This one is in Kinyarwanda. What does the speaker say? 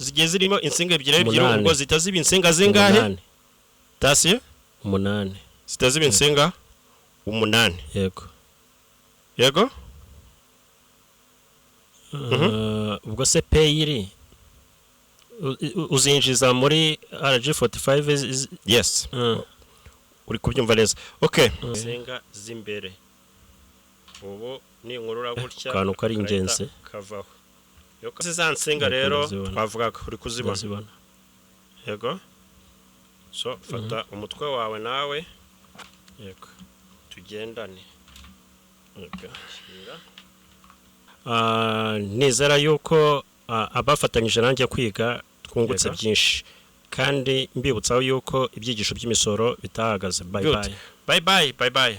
Zigiye zirimo insinga ebyiri ebyiri. Umunani. Ubwo zihita ziba insinga zingahe? Umunani. Tasiyo? Umunani. Zihita ziba insinga umunani. Yego. Yego. Ubwo se pair uzinjiza muri RJ45 Yes. Uri kubyumva neza. Okay, insinga z'imbere ubu ninkurura gutya, Akantu kari karahita ingenzi. kavaho. Iyo za nsinga Yego, rero ndazibona. twavugaga, uri kuzibona? Ndazibona. Yego. So fata umutwe wawe nawe. Yego. Tugendane. Yego. Nizera yuko abafatanyije nanjye kwiga twungutse byinshi, kandi mbibutsaho yuko ibyigisho by'imisoro bitahagaze. Bye. Good. Bye. Bye bye, bye bye.